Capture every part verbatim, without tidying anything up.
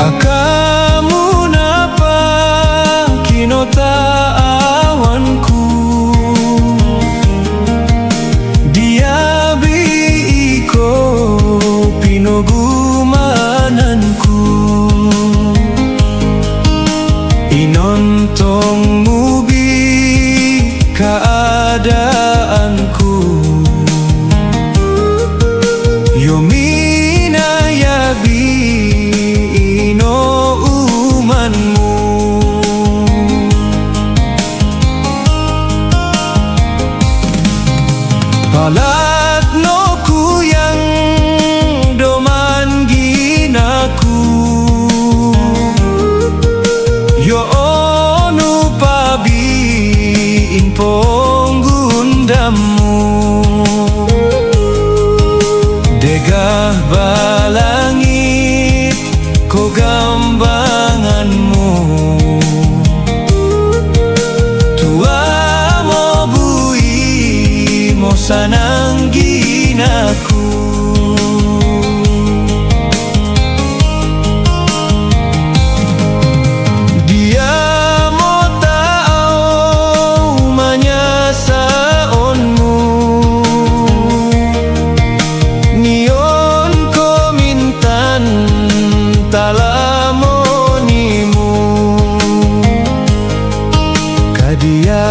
Akamu napa kino ta awanku, diabi iko pino gumananku. Inontong mubi keadaanku. Yo mina yabi ino umanmu. Palat no kuyang doman ginaku. Yo onu pabi in ponggundamu. Degah balangit ko gambanganmu. Tua mo bui mo sanang ginaku. Dia mo tau manyasaonmu. Nion ko mintan talamonimu. Kadia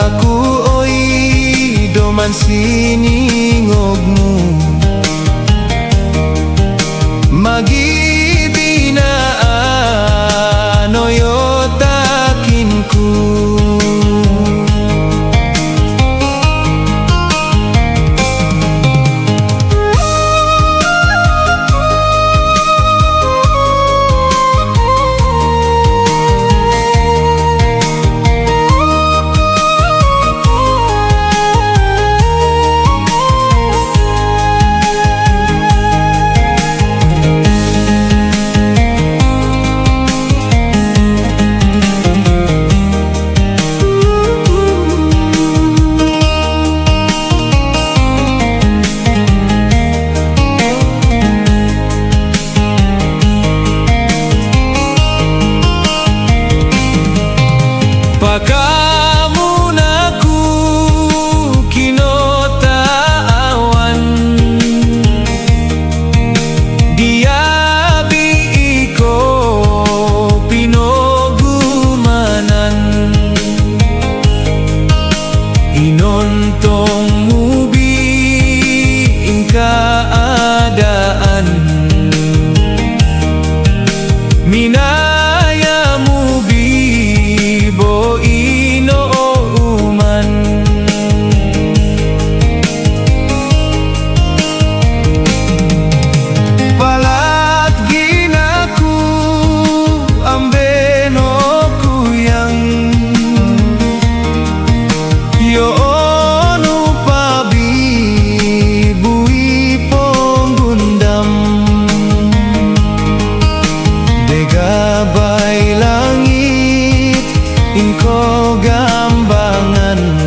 aku oi doman siningogmu. Magibina ano yo takinku. Pakamunaku kino taawan, diabi iko pinogumanan. Inontong mubi in keadaan. Minaya mubi bo ino uman. Palat ginaku ambe no kuyang. Yo onu pabi bui ponggundam. Dega bai langit in ko gambangan.